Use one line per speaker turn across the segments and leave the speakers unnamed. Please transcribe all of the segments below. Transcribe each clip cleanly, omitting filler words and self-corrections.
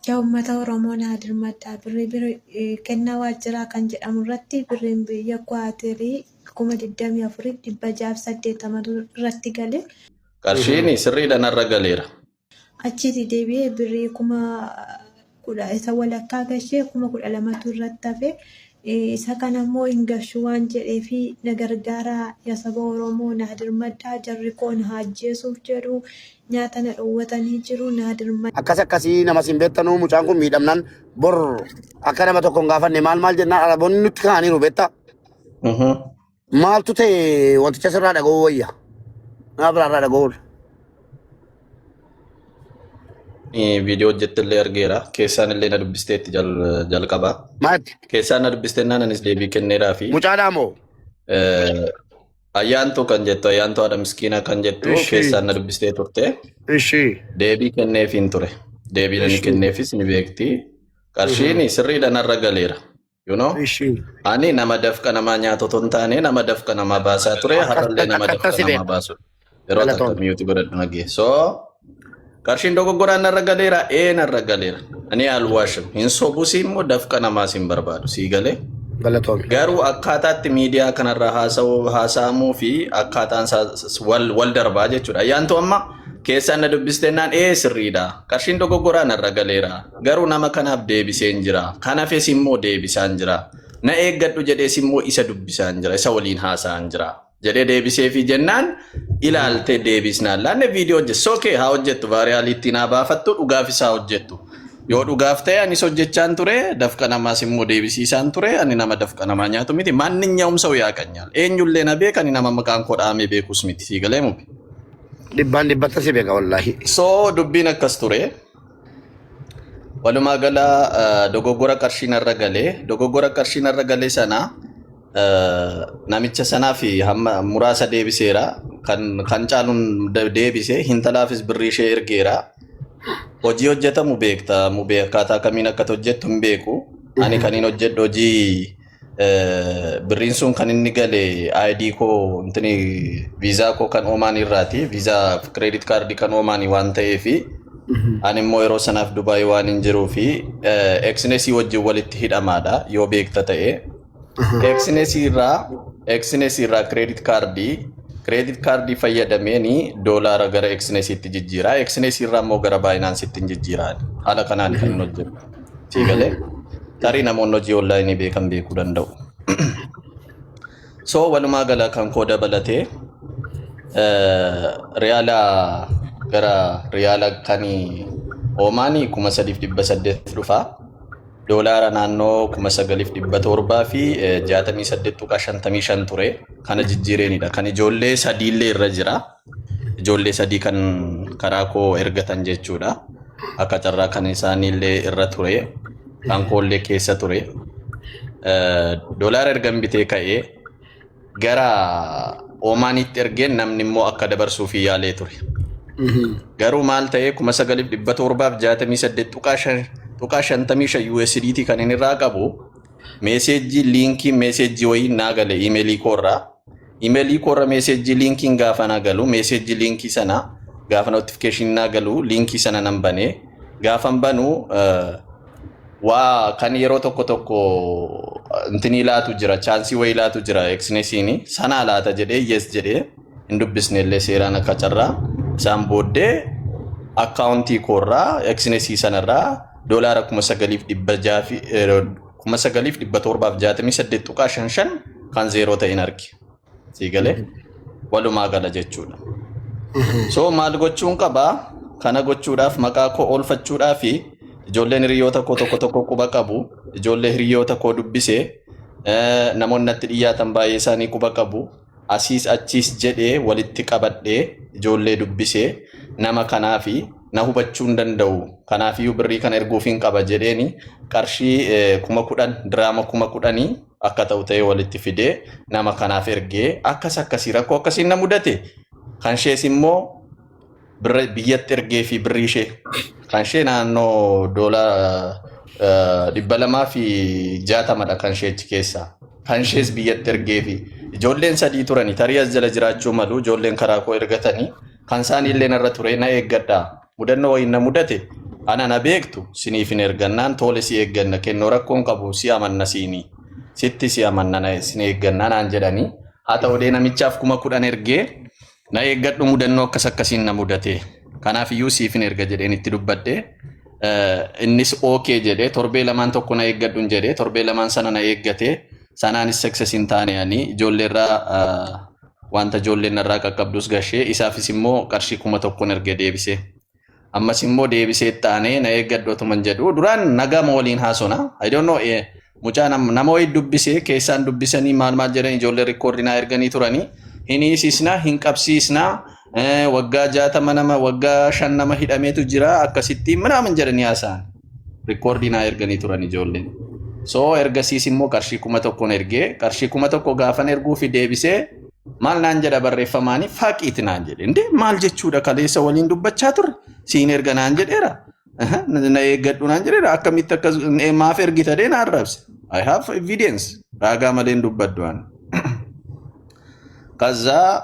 Yaa uummata Oromoo naa dirmadhaa. Birrii birri kennaa waajjiraa kan jedhamu irratti birriin biyya Kuwaaterii 24,680 irratti gale.
Qarshiin sirriidha narra galeera.
Achiiti deebi'ee birrii 10,000 isa walakkaa gashee 12,000tu irratti hafe. Isa kana immoo hin gashu waan jedheefi na gargaaraa yaa saba Oromoo naa dirmadhaa jarri koo na ajjeesuuf jedhu nyaata na dhowwatanii jiru naa dirmadhaa.
Akkas akkasii nama sin beektanuu mucaan kun miidhamnaan bor akka nama tokko hin gaafanne maal maal jennaan araboonni nutti ka'aniiru beektaa. Maaltu ta'e wanticha sirraa dhaga'uu wayya. Nama biraarraa dhaga'uu.
Viidiyoo hojjette illee argeera. Keessaan illee na dubbisteetti jalqaba.
Maatti
Keessaan na dubbistennaan anis deebii kenneeraa fi
mucaadhaa moo?
Ayyaantuu kan jettu ayyaantuu haadha miskiinaa kan jettu
Ishii.
keessaan na dubbistee turte.
Ishii.
Deebii kenneefiin ture. Deebiin ani
Ishii.
kenneefis ni beekti. Qarshiin sirriidha narra galeera. You know?
Ishii.
Ani nama dafqa namaa nyaatu otoo hin taane nama dafqa namaa baasaa ture har'allee nama
Akkas
dafqa
si
namaa
beeka.
baasu. Yeroo takka
Galatoom.
miyuuti godhadhu nagee. So qarshiin dogoggoraan narra galeera ee narra galeera. Ani alwaashim hin sobusi immoo dafqa namaas hin barbaadu sii galee.
Galatoom.
Garuu akkaataatti miidiyaa kanarra haasa'amuu fi akkaataan isaa wal darbaa jechuudha. Ayyaantu amma keessaan na dubbistennaan ee sirriidha. Qarshiin dogoggoraa narra galeera. Garuu nama kanaaf deebiseen jira. Kan hafes immoo deebisaan jira. Na eeggadhu jedhees immoo isa dubbisaan jira. Isa waliin haasa'aan jira. Jedhee deebiseefii jennaan ilaalte deebisnaan laanne viidiyoo hojjettu. Sokee haa hojjettu vaariyaaliitti ittiin haa baafattu dhugaafis haa hojjettu. Yoo dhugaaf ta'e anis hojjechaan ture dafqa namaas immoo deebisiisaan ture ani nama dafqa namaa nyaatu miti maanninyaa'um sa'u yaaqanyaal eenyullee na beeka ani nama maqaan koo dhahamee beekus miti sii galee mubi.
Dhibbaan dhibbatti si beeka wallaahi.
So dubbiin akkas ture. Walumaa gala dogoggora qarshii narra galee dogoggora qarshii narra galee sana namicha sanaaf hamma muraasa deebiseera kan kan caaluun deebise hintalaafis birrii ishee ergeera. Hojii hojjetamu beekta mubee akkaataa kamiin akka hojjettu hin beeku. Ani kan hin hojjedhu hojii birriin sun kan inni gale ID koo intini viizaa koo kan Oomaan irraati. Viizaa kireedit kaardii kan Oomaanii waan ta'eefi ani immoo yeroo sanaaf Dubaay waan hin jiruu fi Exnesii wajjin walitti hidhamaadha yoo beekta ta'e. Exnesii irraa kireedit kaardii fayyadameeni doolaara gara Exnesiitti jijjiira. Exnesii irraa immoo gara Baayinaansitti hin jijjiira. Haala kanaan kan inni hojjetu. Sii galee tarii namoonni hojii onlaayinii beekan beekuu danda'u. So walumaa gala kan koo dabalatee riyaala gara riyaala kan Oomaanii 3,800 dhufa. Doolaara naannoo 9,768.55 ture. Kana jijjiireenidha. Kan ijoollee sadiillee irra jira. Ijoollee sadii kan karaa koo ergatan jechuudha. Akka carraa kan isaaniillee irra ture. Kan koollee keessa ture. Doolaara ergan bitee ka'ee gara Oomaanitti ergeen namni immoo akka dabarsuuf yaalee ture. Garuu maal ta'ee 9,768.55 USDT kan inni irraa qabu meeseejjii liinkii meeseejjii wayii naa gale iimeelii koorraa. Iimeelii koorra meeseejjii liinkiin gaafa naa galu meeseejjii liinkii sana gaafa notifiikeeshinii naa galu liinkii sana nan banee gaafan banu waa kan yeroo tokko tokko intinii laatu jira chaansii wayii laatu jira eksnesiini sanaa laata jedhee yes jedhee hin dubbisne illee seeraan akka carraa isaan booddee akkaawuntii koorraa eksnesii sanarraa doolaara 9,600 fi 9,768.55 kan zeeroo ta'in arge. Sii galee walumaa gala jechuudha. So maal gochuun qabaa? Kana gochuudhaaf maqaa koo oolfachuudhaa fi ijoolleen hiriyoota koo tokko tokko quba qabu. Ijoollee hiriyoota koo dubbisee namoonni natti dhiyaatan baay'ee isaanii quba qabu. Asiis achiis jedhee walitti qabadhee ijoollee dubbisee nama kanaa fi na hubachuu hin danda'u. Kanaafiyyuu birrii kana erguufiin qaba jedheeni qarshii 10,000 diraama 10,000 akka ta'u ta'ee walitti fidee nama kanaaf ergee akkas akkasii rakkoo akkasiin na mudate. Kan ishees immoo birra biyyatti ergee fi birrii ishee kan ishee naannoo doolaara 260dha kan ishee achi keessaa. Kan ishees biyyatti ergee fi ijoolleen sadii turani tarii as jala jiraachuu malu ijoolleen karaa koo ergatanii kan isaanii illee narra ture na eeggadha. Mudannoo wayiin na mudate Ana na beektu siniif hin ergannaan tole si eegganna kennoo rakkoon qabu si amanna siinii sitti si amanna na sin eeggannaa naan jedhanii haa ta'u dee namichaaf 10,000 ergee na eeggadhu mudannoo akkas akkasiin na mudate kanaaf iyyuu siif hin erga jedheen itti dubbadhe. Innis okay jedhee torbee lamaan tokko na eeggadhu hin jedhee torbee lamaan sana na eeggate sanaanis success hin taane ani ijoolleerraa wanta ijoolleen narraa qaqqabdus gashee isaafis immoo qarshii 1,000 erge deebisee. Ammas immoo deebisee itti aanee na eeggadhu otuman jedhu duraan nagama waliin haasona. I don't know mucaa nama wayii dubbisee keessaan dubbisanii maal maal jedhan ijoollee record naa erganii turanii hin hiisisna hin qabsiisna waggaa 60 nama waggaa 5 nama hidhameetu jira akkasitti minaamin jedhanii haasa'an. Record naa erganii turan ijoolleen. So ergasiis immoo qarshii 1,000 ergee qarshii 1,000 gaafan erguu fi deebisee maal naan jedha barreeffamaanii faaqiiti naan jedhe. Indee maal jechuudha kaleessa waliin dubbachaa turre siin erga naan jedheera. Na eeggadhu naan jedheera akkamitti akkas maaf ergita dee naan rabse. I have evidence. Raagaa malee hin dubbaddu ani. Kazaa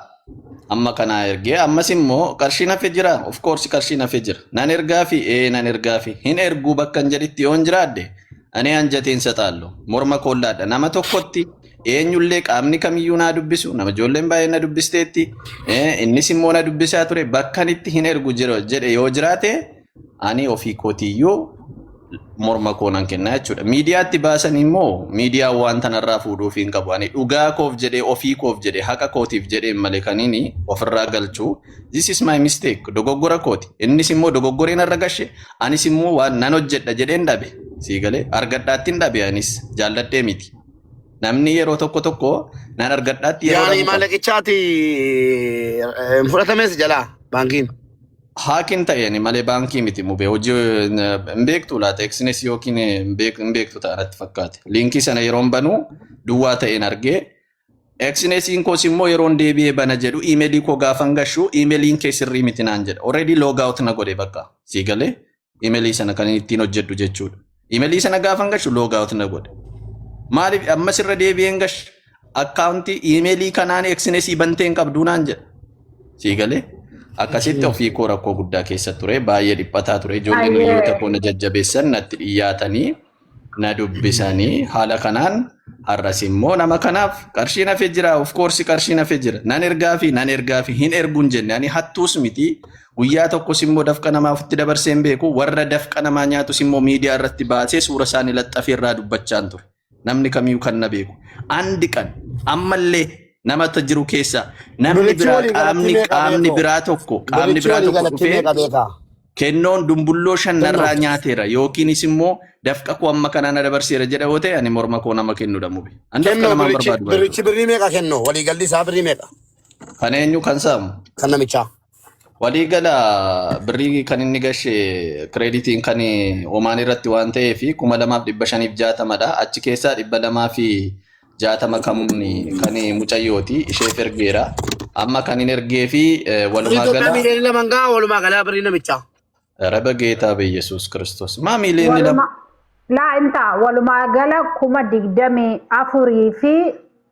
amma kanaa ergee ammas immoo qarshiin hafe jira. Of course qarshiin hafe jira. Nan ergaa fi ee nan ergaa fi hin erguu bakka hin jedhitti yoon jiraadde ani anjateen saxaallu morma koollaadha nama tokkotti eenyullee qaamni kamiyyuu naa dubbisu nama ijoolleen baay'ee na dubbisteetti innis immoo na dubbisaa ture bakkan itti hin ergu jira jedhe yoo jiraate ani ofii kootiyyuu morma koo nan kenna jechuudha. Miidiyaatti baasan immoo miidiyaan waan tanarraa fuudhuuf hin qabu. Ani dhugaa koof jedhee ofii koof jedhee haqa kootiif jedhee malee kaniini ofirraa galchuu. This is my mistake. Dogoggora kooti. Innis immoo dogoggoreen irra gashe anis immoo waan nan hojjedha jedheen dhabe. Sii galee argadhaatti hin dhabe anis jaalladhee miti. Namni yeroo tokko tokko nan argadhaatti yeroo
Yaani
dhabu qaba.
maallaqichaati hin fudhatames jalaa baankiin.
Haakin ta'e ani malee baankii miti mubee hojii hin beektu laata Exness yookiin hin beektu ta'a natti fakkaate. Liinkii sana yeroon banu duwwaa ta'een argee Exnessiin koos immoo yeroon deebi'ee bana jedhu iimeelii koo gaafan gashu iimeeliin kee sirrii miti naan jedha. Already log out na godhe bakka sii galee iimeelii sana kan inni ittiin hojjedhu jechuudha. Iimeelii sana gaafan gashu log out na godhe. Maaliif ammas irra deebi'een gash akkaawuntii iimeelii kanaan Exnessii bantee hin qabduu naan jedha. Sii galee akkasitti ofii koo rakkoo guddaa keessa ture baay'ee dhiphataa ture ijoolleen hiriyoota koo na jajjabeessan natti dhiyyaatanii na dubbisanii haala kanaan har'as immoo nama kanaaf qarshiin hafe jira of course qarshiin hafe jira nan ergaa fi nan ergaa fi hin erguun jenne ani hattuus miti guyyaa tokkos immoo dafqa namaa ofitti dabarsee hin beeku warra dafqa namaa nyaatus immoo miidiyaa irratti baasee suura isaanii laxxafee irraa dubbachaan ture. Namni kamiyyuu kan na beeku. Andi qan ammallee nama jiru keessa namni
Birichi
biraa
walii galatti
qaamni
meeqa
qaamni
beekoo?
biraa tokko qaamni
Birichi
biraa
walii
tokko
galatti
dhufee
meeqa beekaa?
kennoon dumbulloo shan
Kennoo.
narraa nyaateera yookiinis immoo dafqa koo amma kana na dabarseera jedha yoo ta'e ani morma koo nama kennudha mube. Ani dafqa
Kennoo
namaan
birichi
barbaadu baay'ee.
birichi birrii meeqa kennoo? Walii galli isaa birrii meeqa?
Kan eenyu kan saamu?
Kan namichaa.
Walii gala birrii kan inni gashe kireeditiin kan Omaan irratti waan ta'eef 2,560dha. Achi keessaa 260 kan mucayyooti isheef ergeera. Amma kan hin ergee fi
Birrii
walumaa
Itoophiyaa
gala
miiliyoona 2 gaa walumaa galaa birrii namichaa.
Raba geetaa Yesuus Kiristoos. Maa miiliyoonni 2?
Waluma laa inta walumaa gala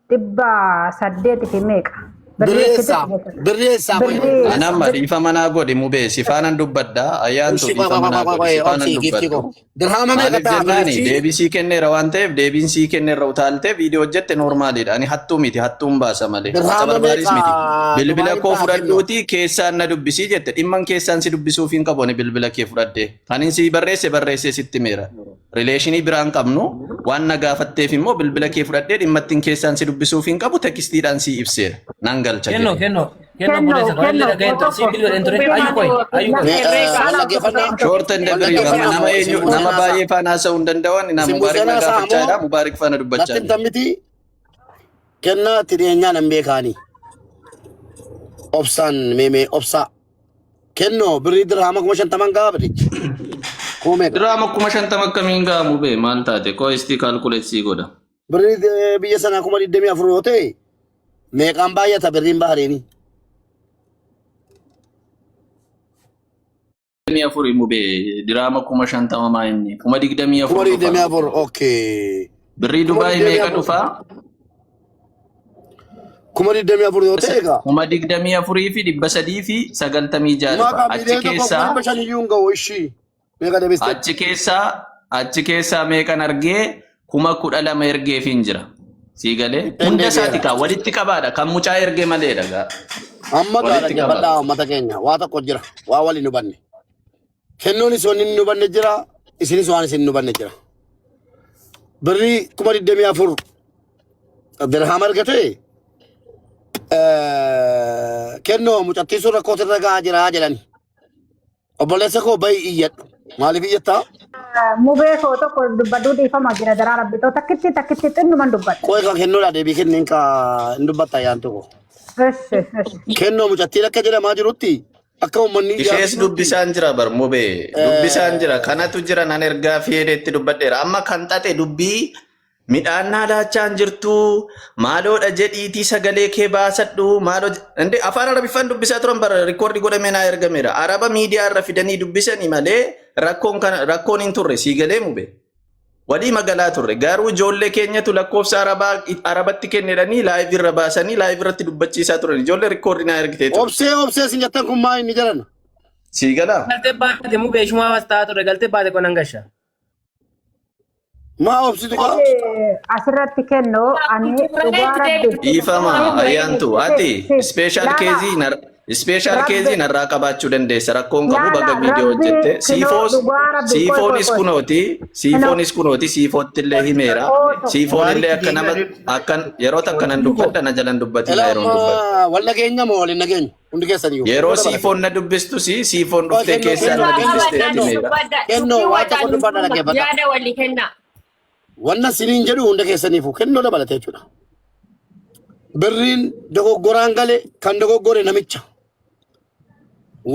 24,800 fi meeqa?
Birrii
Birrii
eessaa?
achitti jechuudha.
Birrii eessaa qoy?
Birrii
Ani amma dhiifama naa godhi mubee si faanan dubbadha. Ayyaantu
Ishii qoy
dhiifama
qoy
naa
qoy
godhi
qoy
si faanan
obsii giiftii
dubbadhu.
koo. Dirhaama meeqa
Maaliif
ta'a
jennaani
birichi?
deebii sii kenneera waan ta'eef deebiin sii kenneerra utaaltee viidiyoo hojjette noormaaliidha. Ani hattuu miti hattuun baasa malee.
Dirhaama
Acabarbaariis
meeqa
miti. Bilbila
Dubaay
koo
ta'a kennoo?
fudhadhuuti keessaan na dubbisii jette dhimman keessaan si dubbisuuf hin qabu ani bilbila kee fudhadhee. Kanin sii barreesse barreessee sitti meera. Relationii biraan qabnu waan na gaafatteef immoo bilbila kee fudhadhee dhimma ittiin keessaan si dubbisuuf hin qabu tekstiidhaan sii ibseera. Nan galcha
Kenno
jedhe.
kenno kenno
Kenno
obboleessa koo illee
kenno
dhaga'een ture
tokko
siif bilbileen ture ayyu qoy ayyu qoy.
Mee wal dhaggeeffannaa?
Short and
Wal
brief amma
dhaggeeffannaa
nama
moo
eenyu
isin
nama
buuseen haasaa?
baay'ee faana haasa'uu hin danda'an na
Isin
Mubaarik
buuseen
na
haasaa
gaafachaa
moo
jira Mubaarik faana dubbachaa
natti
jira.
himtan miti? Kennaa itti dhiyeenyaan hin beekaani. Obsaan meemee obsaa. Kennoo birrii dirhaama 50,000 gaa birichi. Kuma meeqa?
Dirhaama 50,000 akkamiin ga'amu bee maal taate koo istii calculate sii godha.
Birrii biyya sanaa 24,000 yoo ta'e meeqaan baay'ata birriin Bahareenii?
24 mubee dirhaama 50,000 maa inni 24,000
Kuma
dhufa.
24 okay.
Birrii
Kuma
Dubaay
digdamii
meeqa
afur.
dhufa?
24,000 yoo ta'e egaa.
24,396 dhufa.
Maqaa
Achi
miiliyoona 1
keessaa
500,000 iyyuu hin ga'u ishii. Meeqa deebiste?
Achi keessaa meeqan argee 12,000 ergeefiin jira. Sii galee hunda isaati kaa walitti qabaadha kan mucaa ergee maleedha gaa.
Amma gaa
Walitti
dhaggeeffadhaa
qabaadha.
Uummata keenya waa tokko jira, waa waliin hubanne. Kennuunis wanni inni hubanne jira, isinis waan isin hin hubanne jira. Birrii 24,000 dirhama argate kennoo mucattii sun rakkootu irra gahaa jira jedhani. Obboleessa koo bahi iyyadhu. Maaliif iyyattaa?
Mubee koo tokko dubbaduu dhiifama jira daraa rabbi ta'u takkitti takkitti xinnuman dubbadha.
Qoy kan kennuudha deebii kenneen ka hin dubbatta yaan tokko.
Eshi eshi.
Kennoo mucattiin akka jedhamaa jirutti akka uummanni
Ishees dubbisaan jira bar mubee dubbisaan jira kanatu jira nan ergaa fiideetti dubbadheera. Amma kan xaxe dubbii midhaan naa laachaa hin jirtu maaloodha jedhiitii sagalee kee baasadhu maaloo inde afaan Arabiffaan dubbisaa turan bara record godhamee naa ergameera. Araba miidiyaa irra fidanii dubbisanii malee rakkoon kana rakkoon hin turre, sii galee mube. Walii magalaa turre garuu ijoollee keenyatu lakkoofsa arabaa arabatti kennedhanii live irra baasanii live irratti dubbachiisaa turan. Ijoollee record naa ergitee ture.
Obsee, obsee sin jettan kun maa inni jedhan?
Sii galaa?
Galtee baate mubee ishumaa was ta'aa ture galtee baate konan gasha.
Maa obsitu qaba?
Asirratti kennu ani dhugaa rabbi.
Dhiifama ayyaantu ati special case special case narraa qabaachuu dandeessa, rakkoon qabu baga viidiyoo hojjette. Siifoos siifoonis kunooti, siifoonis kunooti, siifootti illee himeera. Siifoon illee akka nama akka yeroo takka nan dubbadha na jalan dubbatina
Elaa
yeroon dubbadhu.
amma wal dhageenya moo waliin dhageenyu? Hundi keessan iyyuu.
Yeroo siifoon na dubbistu si siifoon dhuftee keessaan na dubbiste itti himeera.
Kennoo waan tokko dubbadha, dhaggeeffadha.
Yaada walii kennaa.
Wanna siniin jedhu hunda keessaniifu kennoo dabalate jechuudha. Birriin dogoggoraan gale kan dogoggore namicha.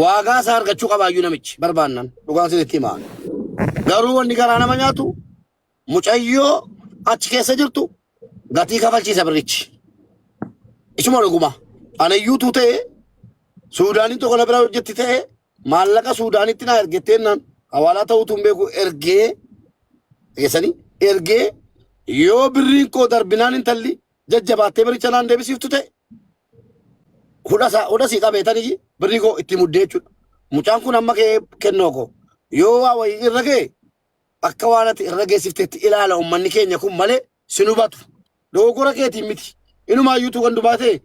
Waagaa isaa argachuu qabaayyuu namichi barbaannan dhugaan sinitti himaa. Garuu wanni garaa nama nyaatu mucayyoo achi keessa jirtu gatii kafalchiisa birrichi. Isuma dhuguma. Anayyuutu ta'e Suudaaniin tokko na bira hojjetti ta'e maallaqa Suudaanitti naa ergetteennaan hawaalaa ta'uutu hin beeku ergee geessanii ergee yoo birriin koo darbinaan intalli jajjabaattee biricha naan deebisiiftu ta'e hudha sii qabeetanii birrii koo itti muddee jechuudha. Mucaan kun amma kee kennoo koo yoo waa wayii irra ga'e akka waan ati irra geessifteetti ilaala uummanni keenya kun malee sin hubatu. Dogoggora keetiin miti. Inumaayyuutu kan dubaatee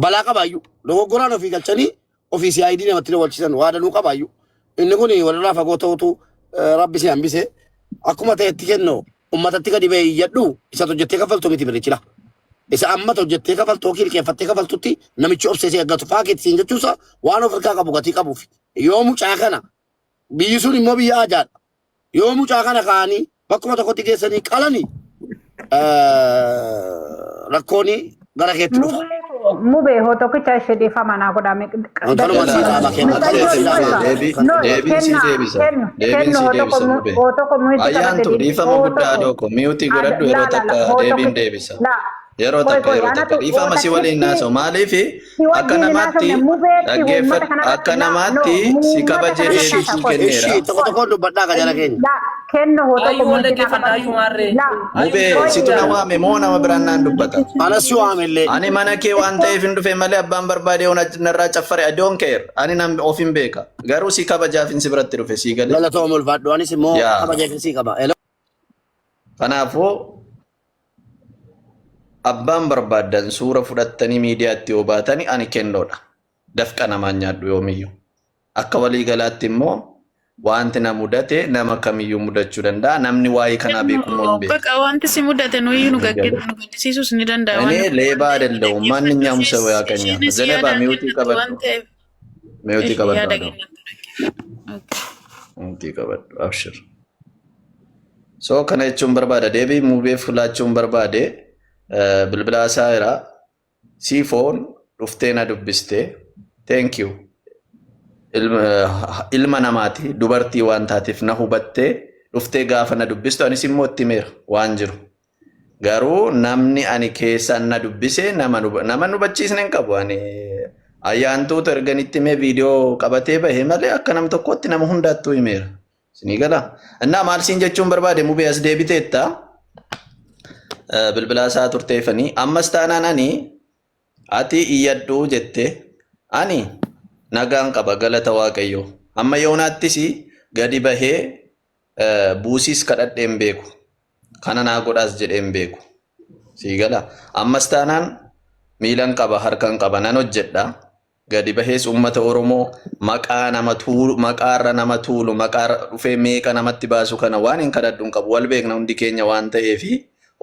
balaa qabaayyuu. Dogoggoraan ofii galchanii ofii si ayidii namatti dawwalchisan waa danuu qabaayyuu. Inni kun walirraa fagoo ta'utu rabbi si hambise. Akkuma ta'etti kennu uummatatti gadi ba'ee iyyadhu, isa hojjettee kafaltu miti birichila. Isa amma hojjettee kafaltu yookiin liqeeffattee kafaltutti namichi obsee si eeggatu faakeetti siin jechuusa waan of harkaa qabu gatii qabuuf. Yoo mucaa kana biyyi sun immoo biyya ajaadha. Yoo mucaa kana kaa'anii bakkuma tokkotti geessanii qalanii rakkoon gara keetti dhufa.
Mubee hoo tokkicha ishee dhiifama naa godhame.
Kanuma sii dhaaba kenna.
Deebiin sii deebisa. Deebiin sii deebisa mubee. Ayyaantu dhiifama guddaa dhooko mute godhadhu yeroo takka deebiin deebisa. Yeroo takka, yeroo takka dhiifama si waliin naasa'u maaliif akka namaatti dhaggeeffadhu, akka namaatti si kabajee deebii sii kenneera.
Ishii tokko tokkoon dubbadhaa ka jala keenya.
Kennu hoo tokko
Ayyuu wal dhaggeeffadha ayyuu maarree.
Mubee situ na waame moo nama biraan naan dubbata?
Anas si waamellee.
Ani mana kee waan ta'eef hin dhufe malee abbaan barbaade yoo narraa caffare I don't care. Ani nam of hin beeka. Garuu si kabajaaf hin si biratti dhufe, sii galee.
Galatoom, ulfaadhu, anis immoo
Yaa.
kabaja sii qaba. Hello.
Kanaafuu abbaan barbaaddan suura fudhattanii miidiyaatti yoo baatani ani kennoodha. Dafqa namaan nyaadhu yoomiyyuu. Akka waliigalaatti immoo wanti na mudate nama kamiyyuu mudachuu danda'a. Namni waa'ee kanaa beeku immoo hin beeku.
በቃ wanti si mudate nuyi nu gaddisiisuus ni danda'a.
እኔ ሌባ አይደለሁም። ማንኛውም ሰው ያውቀኛል። ዘነባ mute qabadhu. Mute qabadhu.
Yaada
Adoo.
kennatu.
Mute qabadhu. Abshir. So kana jechuun barbaada. Deebii mubeef laachuun barbaade bilbila isaa jira. Siifoon dhuftee na dubbiste. Thank you. Ilma namaati dubartii waan taateef na hubattee dhuftee gaafa na dubbistu anis immoo itti himeera waan jiru. Garuu namni ani keessaan na dubbise nama nu hubachiisne hin qabu. Ani ayyaantuutu erganitti himee viidiyoo qabatee bahe malee akka nam tokkotti nama hundaattuu himeera. Isinii galaa? Innaa maal siin jechuun barbaade mubee as deebiteetta. Bilbila isaa turteefanii ammas taanaan ani ati iyyadhuu jette ani nagaan qaba, galata Waaqayyoo. Amma yoonaattis Gadi bahee buusiis kadhadhee hin beeku. Kana naa godhaas jedhee hin beeku. Sii gala. Ammas taanaan miilan qaba, harkan qaba, nan hojjedha. Gadi bahees uummata Oromoo maqaa nama tuulu, maqaarra nama tuulu, maqaarra dhufee meeqa namatti baasu kana waan hin kadhadhu hin qabu. Wal beekna hundi keenya waan ta'eefi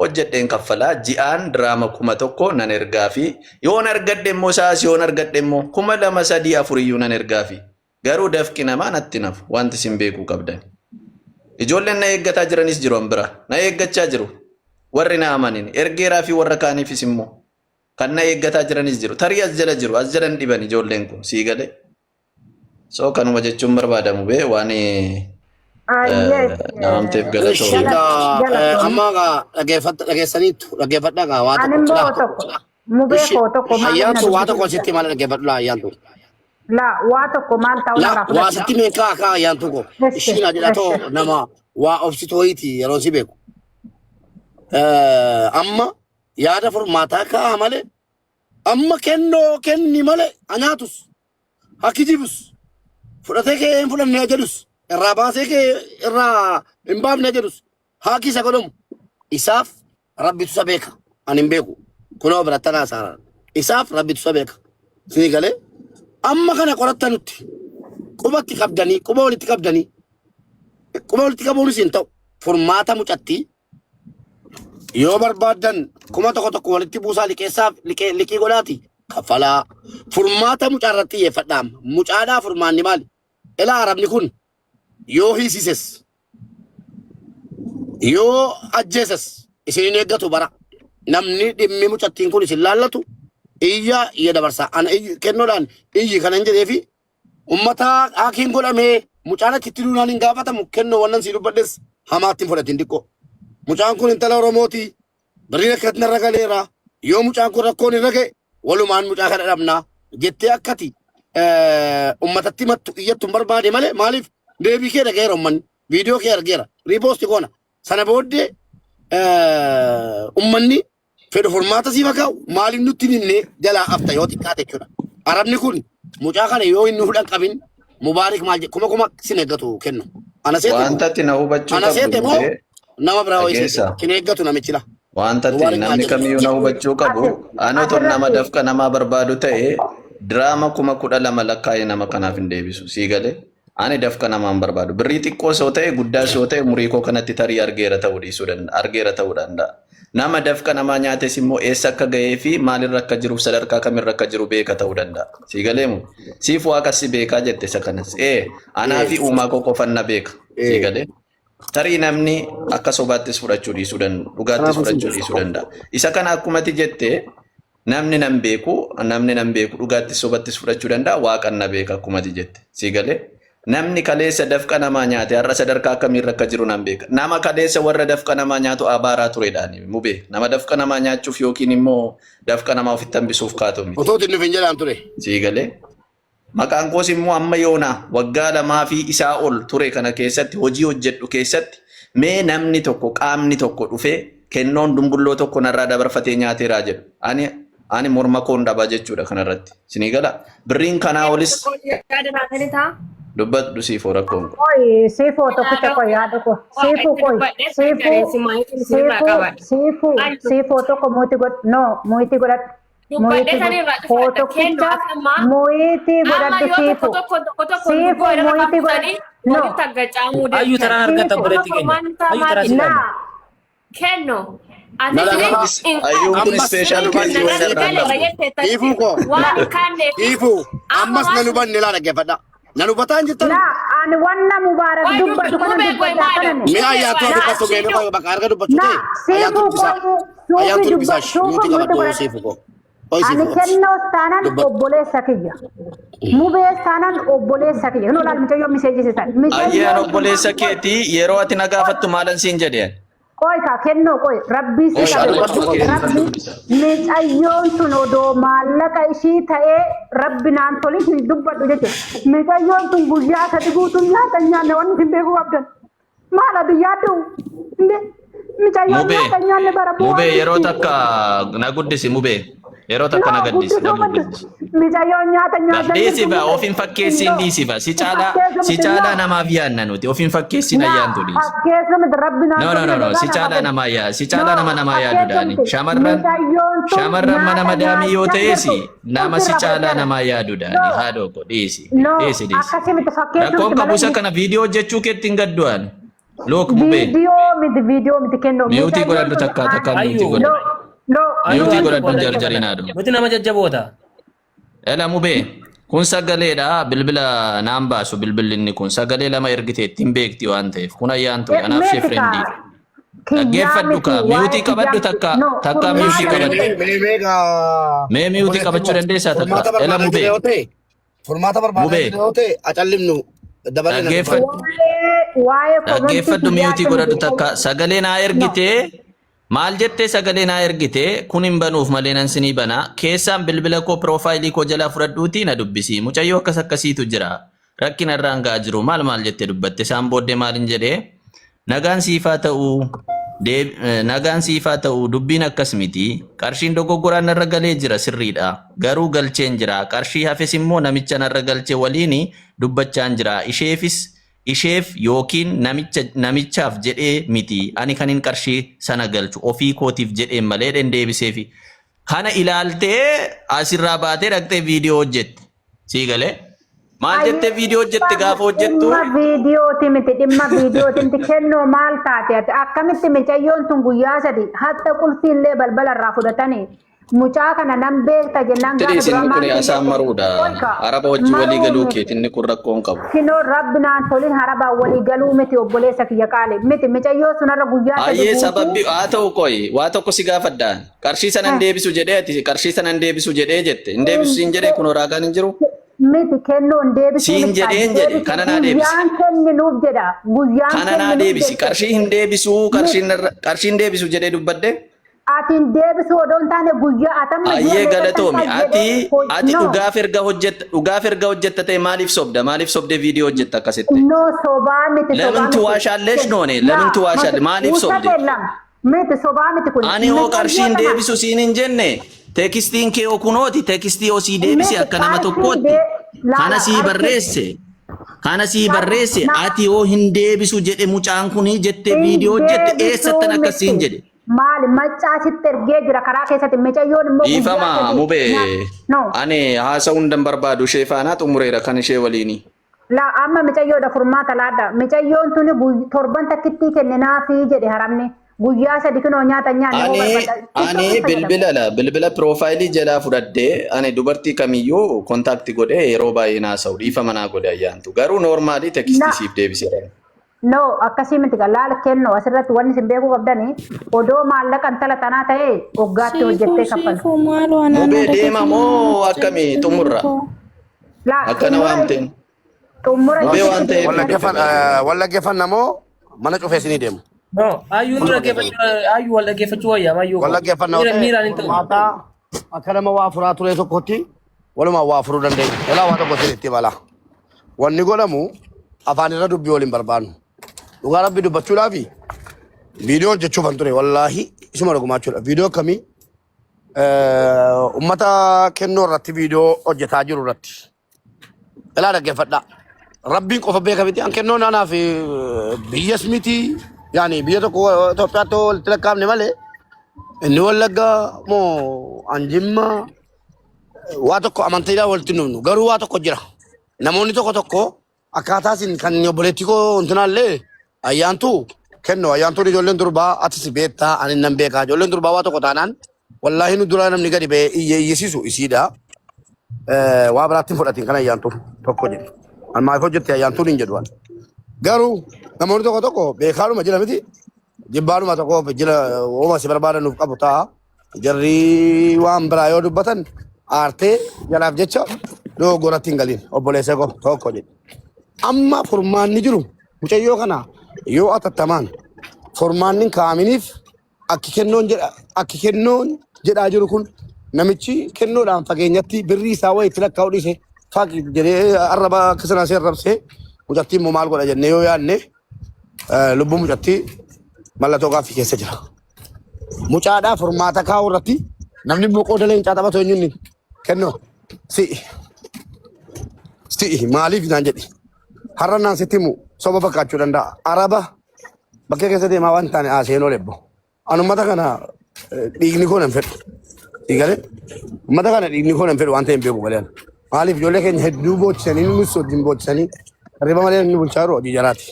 hojjedheen kaffalaa. Ji'aan diraama 1000 nan ergaafi. Yoon argadhe immoo isaas yoon argadhe immoo 2000 3 4 iyyuu nan ergaafi. Garuu dafqi namaa natti hin hafu. Wanti isin beekuu qabdan. Ijoolleen na eeggataa jiranis jiru an bira. Na eeggachaa jiru. Warri na amanin. Ergeeraa fi warra kaaniifis immoo. Kan na eeggataa jiranis jiru. Tarii as jala jiru. As jala hin dhiban ijoolleen kun. Sii galee. So kanuma jechuun barbaadamu bee waan naamteef
Ishi
galatoomi.
gaa
Galatoomi.
amma gaa dhaggeeffadha dhageessaniitu dhaggeeffadha gaa waa
Ani
tokko
immoo
laa.
tokko mubee
Ishi
koo tokko maal na
ayyaantu waa tokko
dubbisiisa?
sitti maal dhaggeeffadhu laa ayyaantu.
Laa waa tokko maal ta'uu
Laa
narraa
waa
fudhadhu.
sitti mee kaa kaa ayyaantu koo.
Eshi
Ishii naa jedha too
eshi.
nama waa obsitu wayiiti yeroo si beeku. Amma yaada furmaataa kaa malee amma kennoo kenni malee anyaatus hakijibus fudhatee kee hin fudhanne jedhus irraa baasee kee irraa hin baafne jedhus haaki isa godhamu isaaf rabbitu isa beeka ani hin beeku kunoo birattanaa saaraan isaaf rabbitu isa beeka sinii galee amma kana qorattanutti qubatti qabdanii quba walitti qabdanii quba walitti qabuunis hin ta'u furmaata mucattii yoo barbaaddan 1000 walitti buusaa liqeessaaf liqii godhaati kaffalaa. Furmaata mucaa irratti xiyyeeffadhaa amma. Mucaadhaa furmaanni maali? Ilaa arabni kun yoo hiisises yoo ajjeeses isin hin eeggatu bara. Namni dhimmi mucattiin kun isin laallatu iyya iyya dabarsaa. Ana kennoodhaan iyyi kanan jedheefi Ummata haakiin godhamee mucaan achitti duunaan hin gaafatamu kennoo wannan sii dubbadhes hamaatti hin fudhatin diqqoo. Mucaan kun intala Oromooti. Birriin akkatti narra galeera. Yoo mucaan kun rakkoon irra ga'e walumaan mucaa kana dhabna jettee akkati ummatatti himattu iyyattu hin barbaade malee maaliif deebii kee dhaga'eera ummanni viidiyoo kee argeera riipoosti goona sana booddee ummanni fedhu furmaata siif haa kaa'u maaliif nutti hin himne jalaa afta yoo xiqqaate jechuudha. Arabni kun mucaa kana yoo inni hudhan qabin mubaarik maal jedhu kuma kuma sin eeggatu kennu. Ana seete moo
Wanta ati na hubachuu
ana
qabdu
seete moo
mubee
nama biraa wayii seete
dhageessa.
sin eeggatu namichi la.
Wanta ati
Mubaarik maal
namni
jedhu.
kamiyyuu na hubachuu qabu ani otoo nama
Asirratti
dafqa namaa barbaadu ta'e diraama 12,000 lakkaa'ee nama kanaaf hin deebisu. Sii galee? Ani dafqa namaa hin barbaadu. Birrii xiqqoos yoo ta'e guddaas yoo ta'e umurii koo kanatti tarii argeera ta'uu dhiisuu danda'a. Argeera ta'uu danda'a. Nama dafqa namaa nyaates immoo eessa akka ga'ee fi maalirra akka jiruuf sadarkaa kamirra akka jiru beeka ta'uu danda'a. Sii galee moo? Siif waaqa si beekaa jette isa kanas. Ee anaa fi uumaa koo qofan na beeka. Sii galee? Tarii namni akka sobaattis fudhachuu dhiisuu danda'a. Dhugaattis
Kanaafuu sin
fudhachuu dhiisuu danda'a. Isa kana akkumati jette namni nan beeku, namni nan beeku dhugaattis sobattis fudhachuu danda'a, waaqan na beeka akkumati jette. Sii galee? Namni kaleessa dafqa namaa nyaate har'a sadarkaa akkamiirra akka jiru nan beeka. Nama kaleessa warra dafqa namaa nyaatu abaaraa turedhaani mubee. Nama dafqa namaa nyaachuuf yookiin immoo dafqa namaa ofitti hambisuuf kaatu miti.
Otoo itti hin dhufin jedhaan ture.
Sii galee? Maqaan koos immoo amma yoonaa waggaa lamaa fi isaa ol ture kana keessatti hojii hojjedhu keessatti mee namni tokko qaamni tokko dhufee kennoon dumbulloo tokko narraa dabarfatee nyaateeraa jedhu. Ani ani morma koon dhaba jechuudha kanarratti. Isinii gala? Birriin kanaa olis
Yaada naa kennitaa?
dubbadhu siifoo rakkoon kun.
Qoy siifoo tokkicha qoy yaada koo siifuu qoy siifuu siifuu siifuu siifoo tokko muuti godh no muuti godhadhu
Dubbadhee
muuti
san irraa
koo
cufadha. Kennu
tokkicha
akka ammaa
muuti
amma
godhadhu
yoo tokko
siifuu
tokko tokko tokko
siifuu
dubboo irra
muuti
kaafutanii
godhadhu no
walitti aggacaamuu
Ayyuu
deemtan.
taraan argatta
siifuu
obboleetti
Amma
keenya.
furmaanni isaa
Ayyuu taraa si
maali?
qabna.
laa
Kennu. Ati
Na dhagahaa.
hin
Ayyuun kun
Ammas
ispeeshaal
nan
keezii
hubanne
wayii
siifuu.
narraan
galeera
qabdu.
jetteettatti
Siifuu koo.
waan hin kaanneef
Siifuu.
amma
Ammas nan
waan
hubanne laa dhaggeeffadha. Nan hubataa hin jirtan.
laa ani wanna mubaarak
Qoy
dubbatu
dubbi
kana
mubee qoy
dubbadha
maalo
kana
Mee
mubee
ayyaantuu
qoy
laa
dubbatu mee
ashiidhu
bakka arga dubbachuu
laa
ta'e ayyaantuu
siifuu
dubbisaa.
qoy suufi
Ayyaantuu
dubba
dubbisaa
suufi
muutii
muuti
qabadhu
godhadhu
siifuu koo. Qoy
Ani
siifuu obsi.
kennoos taanaan
Dubbadhu.
obboleessa kiyya. Mubees taanaan obboleessa kiyya. Kun olaal mucayyoo miseejjisisan.
Ayyaan
Mucayyoon tun
obboleessa
qoy
keetii yeroo ati na gaafattu maalan siin jedheen?
qoy kaa kennoo qoy rabbii si
Qoy
qabe
dubbadhu
qoy
keetii
rabbi
dubbisa.
mucayyoon tun odoo maallaqa ishii ta'ee rabbi naan tolin hin dubbadhu jechuudha. Mucayyoon tun guyyaa sadi guutuu nyaata hin nyaanne wanni isin beekuu qabdan. Maal ati yaaddu? Inde mucayyoon
Mubee
nyaata hin nyaanne bara bu'aa
mubee yeroo
jirti.
takka na guddisi mubee yeroo takka
No,
na gaddisi na
guddisuu
guddisi.
maddu. Micayyoon nyaata nyaata
Dhiisi
jirtu
ba
miti.
of hin fakkeessiin
No.
dhiisi ba si caalaa
Fakkeessu
si
miti
caalaa
no.
namaaf yaadna nuti of hin fakkeessiin ayyaantu dhiisi.
Fakkeessu miti rabbi naan
No no no no si caalaa namaa yaa si caalaa nama namaa yaaduudhaani shamarran shamarran mana madaamii yoo ta'es nama si caalaa namaa yaaduudhaani haadhoo ko dhiisi
No,
dhiisi dhiisi.
akkasii miti fakkeessu
Rakkoon
miti
qabu isa
malee
kana viidiyoo hojjechuu keetti hin gaddu'an. Look mubee
viidiyoo miti viidiyoo miti kennu.
miyuutii godhadhu takka takka miyuutii
Ayyuu.
godhadhu.
No, no.
Ayyuu
Miyuutii
waan
godhadhu
tokko
jarjarin haadhu.
Nuti nama jajjaboota.
Ela mubee kun sagaleedha bilbila naan baasu bilbilli inni kun sagalee lama ergite ittiin beekti waan ta'eef kun ayyaantu kanaaf ishee friendii. Dhaggeeffadhu kaa miyuutii qabadhu takka takka miyuutii qabadhu.
Mee mee gaa.
Mee miyuutii qabachuu dandeessaa takka
Furmaata
ela
barbaadaa jira
mubee
yoo ta'e furmaata barbaadaa
Mubee.
jira yoo ta'e acallimnu dabalee na
dhaggeeffadhu.
Waa'ee waa'ee komantii
Dhaggeeffadhu miyuutii
kiyyaatti
godhadhu
miti.
takka sagalee naa ergite maal jettee sagalee naa ergite kun hin banuuf malee nan sinii bana keessaan bilbila koo piroofaayilii koo jalaa fudhadhuutii na dubbisi mucayyoo akkas akkasiitu jira rakkina irraan ga'aa jiru maal maal jettee dubbatte isaan booddee maalin jedhee nagaan siifaa ta'uu nagaan siifaa ta'uu dubbiin akkas miti qarshiin dogoggoraan narra galee jira sirriidha garuu galcheen jira qarshii hafes immoo namicha narra galche waliin dubbachaan jira isheefis isheef yookiin namicha namichaaf jedhee miti ani kanin qarshii sana galchu ofii kootiif jedheen malee dhen deebiseefi kana ilaaltee asirraa baatee dhaqxee viidiyoo hojjette sii galee maal jettee viidiyoo hojjette gaafa hojjettu
Dhimma viidiyooti miti dhimma viidiyooti miti kennoo maal taate ati akkamitti micayyoon tun guyyaa sadi hatta qulfii illee balbala irraa fudhatanii mucaa kana nan beekta jennaan gaafa
Tiriis
dura
inni
maal
kun asaan
jette
maruudha.
Olka
Araba wajjin walii
maruu
galuu
miti
keeti inni kun rakkoo hin qabu.
kinoo rabbi naan tolin harabaan walii galuu miti obboleessa kiyya qaale miti micayyoo sunarra guyyaa sadi
Ayyee
guutuu
sababbi haa ta'u qoyi waa tokko si gaafadhaan qarshii sana hin deebisu jedhee ati qarshii sana hin deebisu jedhee jette hin deebisu siin jedhee kun raagaan hin jiru.
Miti kennoo hin deebisuu
Siin
miti
jedheen jedhe
deebisi
kana naa deebisi.
guyyaan kenninuuf jedha guyyaan
Kana naa
kenninuuf
deebisi
jette
qarshii hin deebisuu
miti
qarshii hin deebisu jedhee dubbadde.
Ati hin deebisuu odoo hin taane guyyaa atamma ji'a
Ayyee
meeqatti
galatoomi ati
jedhee
ati
no
dhugaaf erga hojjetta dhugaaf erga hojjetta ta'e maaliif sobda maaliif sobdee viidiyoo hojjetta akkasitti.
no sobaa miti sobaa
ለምን
miti
ትዋሻለሽ ነው እኔ ለምን
yaa
ትዋሻለሽ
miti
maaliif
ውሸት
sobde
የለም miti sobaa miti kun
Ani hoo
micayyoo
qarshiin
tana
deebisu siin hin jenne teekstiin kee hoo kunooti teekstii hoo sii deebise
miti
akka nama
qarshii
tokkootti
dee
kana
laala
sii
qarshii
barreesse kana sii barreesse
na
ati hoo hin deebisu jedhe mucaan kuni jettee
hin
viidiyoo hojjette
deebisuu
eessattan akkasiin
miti
jedhe.
maali maccaasitti ergee jira karaa keessatti micayyoon immoo guyyaa
Dhiifama
sadi
mubee
no
ani haasa'uun dan barbaadu ishee faanaa xumureera kan ishee waliini.
La amma micayyoodha furmaata laadha. Micayyoon tuni torban takkittii kenninaafi jedhe haramni. Guyyaa sadi kinoo nyaata nyaanne hoo
Ani
barbaada.
ani
Tiktokiin fayyadamu.
bilbila la bilbila piroofaayilii jalaa fudhadhee ani dubartii kamiyyuu kontaakti godhee yeroo baay'ee naasa'u dhiifama naa godhe ayyaantu garuu noormaalii teekstii
Na
siif deebiseera.
no akkasii miti kan laala kennu asirratti wanni isin beekuu qabdani odoo maallaqa intala tanaa ta'e waggaatti
Siifuu
hojjettee kaffalti.
siifuu maal waan ana
Mubee deema
dagatinaa
moo akkamii xumurra?
koo.
La
Akkana
xumura
waan ta'een.
xumura
Mubee waan
isitti
ta'eef
deebifadhu.
Wallaggeeffan wallaggeeffanna moo mana cufee isinii deemu.
No, ayyuun dhaggeeffachuu ayyuu wal dhaggeeffachuu wayyaa ayyuu koo.
Wallaggeeffanna yoo
Miira
ta'e
miiraan hin ta'u.
furmaata akka nama waa furaa ture tokkotti walumaa waa furuu dandeenya. Elaa waa tokko isin itti mala. Wanni godhamu afaan irra dubbii waliin barbaannu. Dhugaa rabbi dubbachuudhaafi viidiyoo hojjechuuf an ture wallaahi isuma dhugumaachuudha. Viidiyoo akkamii uummata kennoo irratti viidiyoo hojjetaa jiru irratti. Ilaa dhaggeeffadhaa. Rabbiin qofa beeka miti. An kennoo naanaaf biyyas miti. Yaani biyya tokko Itoophiyaatti walitti lakkaa'amne malee inni Wallaggaa moo an Jimmaa waa tokko amantiidhaan walitti hin dhufnu. Garuu waa tokko jira. Namoonni tokko tokko akkaataa isin kan obboleettii koo intinaallee ayyaantu kennu ayyaantuun ijoolleen durbaa atis beektaa ani nan beekaa ijoolleen durbaa waa tokko taanaan wallaahi nu duraa namni gadi ba'ee iyya iyyisiisu isiidha. Waa biraatti hin fudhatin kan ayyaantu tokko jedhe. An maaliif hojjette ayyaantuun hin jedhu an. Garuu namoonni tokko tokko beekaadhuma jira miti jibbaadhuma tokko jira uuma si barbaadanuuf qabu ta'a. Jarri waan biraa yoo dubbatan aartee jalaaf jecha dogoggoratti hin galin obboleessa koo tokko jedhe. Amma furmaanni jiru mucayyoo kana yoo atattamaan furmaanni hin kaa'aminiif akki kennoon jedha akki kennoon jedhaa jiru kun namichi kennoodhaan fageenyatti birrii isaa wayii itti lakkaa'u dhiise faaqi jedhee arraba akka sanaa si arrabsee mucattii immoo maal godha jennee yoo yaadne lubbuun mucattii mallattoo gaaffii keessa jira. Mucaadhaa furmaata kaa'u irratti namni immoo qooda leencaa taphatu eenyuun kennoo Si'i. Si'i maaliif naan jedhi. Har'a naan sitti himu soba fakkaachuu danda'a. Araba bakkee keessa deemaa waan taane haaseen oole ebbo. Ani uummata kana dhiigni koo nan fedhu. Siigalee uummata kana dhiigni koo nan fedhu waan ta'e hin beeku malee. Maaliif ijoollee keenya hedduu boochisanii nus wajjin boochisanii riba malee inni bulchaa jiru hojii jaraati.